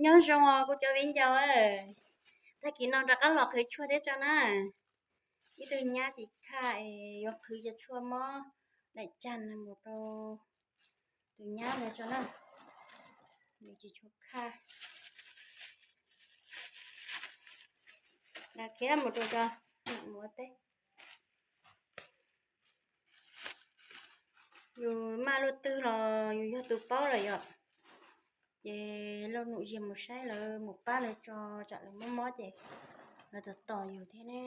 Nyob zoo os kuv cov viv ncaus, tag kis no rov qab los qhwv tshuaj thiab tso na. Ib tug nyab tsis khaj es yuav qhwv cov tshuaj mob daim tsag no mus rau tus nyab ntawd tso na. Nws tsis tshua khaj. Khiav mus rau tso, mus ua teb. Yus maj lub twg los yus yog tus paub lawm yom. Ces lauj num zias mus saib lawv, mus pab lawv tso, tsam lawv mob mob ces lawv tos tos yus thiab ne.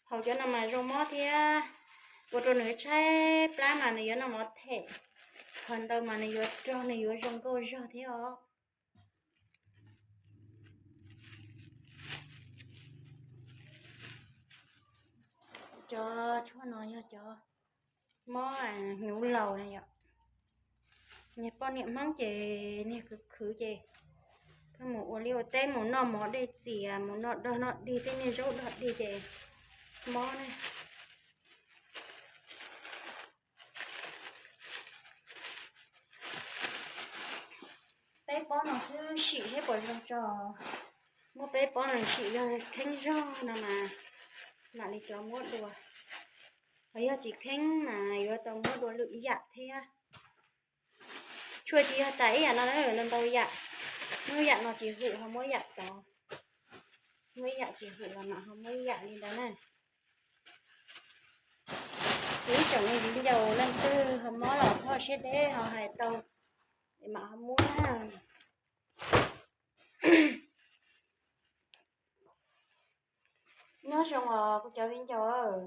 Haus cov no mas zoo mob thiab, ua rau nws tshaib plab mas nws yuav noj mov them, qhov ntawd mas nws yuav rog, nws yuav zoo nkauj zog thiab os. Cov tshuaj no yog cov mob hnyuv laus na yom. Niag poj niam Hmoob ces niag khwv khwv ces pheej mus ua liaj ua teb, mus noj mov dej txias, mus noj dog noj dig, tej niag zaub dog dig ces mob na. Peb pob no xwb sim seb puas zoo tso. Muab peb pob no sim, yog kheeb zog no mas mam li cov muab dua, ho yog tsis kheeb mas yuav tau muab dua lwm yam thiab. Tshuaj tsis yog tas ib yam no, ntau ntau yam, muab yam no tsis hwm ho muab yam tod, muab ib yam tsis hwm los mam ho muab ib yam li ntawd na. Kuv ib tsoom viv ncaus leej twg ho mob los txhob siab deb, ho hais tau es mam ho muab na. Nyob zoo os kuv cov viv ncaus,